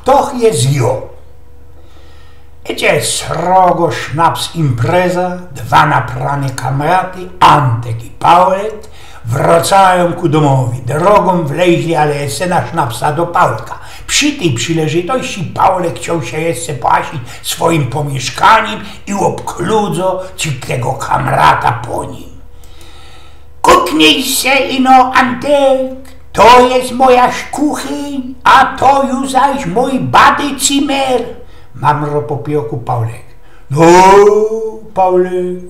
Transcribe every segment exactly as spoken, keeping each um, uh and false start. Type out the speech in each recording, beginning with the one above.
Doch je jo. Idzie srogo sznaps impreza, dwa naprane kamraty, Antek i Paulek, wracajōm ku dōmowi. Drogōm wleźli, ale jeszcze na sznapsa do Paulka. Przi tyj przileżytości Paulek chcioł sie jeszcze poasić swojim pōmiyszkanim i ôbkludzo ci tego kamrata po nim. Kuknij se ino, Antek, to je moja kuchyń, a to już zaś mōj badycymer. Mamro po pijokù Paulek. No, Paulek,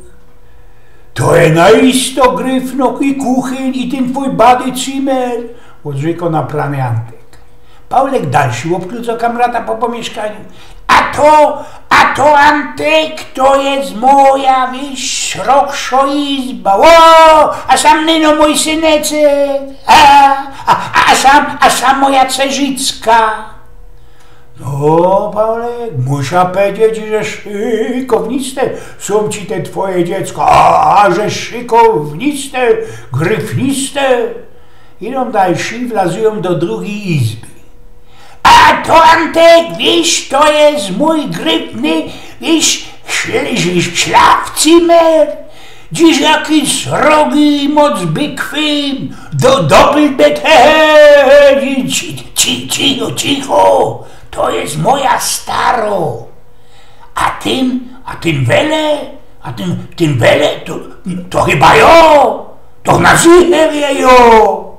to je naisto gryfno i kuchyń, i tyn twōj badycymer, ôdrzyko naprany Antek. Paulek dalszy ôbkludzo kamrata po pōmiyszkanim. A to, a to, Antek, to je moja, wiysz, srogszo izba. Ô, a sam nyno mōj syneczek, a, a, a sam, a sam moja cerzycka. No, Paulek, muszã pedzieć, że szykowniste sōm ci te twoje dziecka, a, a że szykowniste, gryfniste. Idōm dalszy, wlazujōm do drugij izby. A to, Antek, wiysz, to je mōj gryfny, wiysz, szl-, szl-, szlafcymer. Dziś jaki srogi, moc bykwy, do, doppelbett, he, he, he, ci-, ci-, cicho, cicho, to je moja staro. A tyn, a tyn wele, a tyn, tyn wele, to, to chyba jo, to na zicher je jo.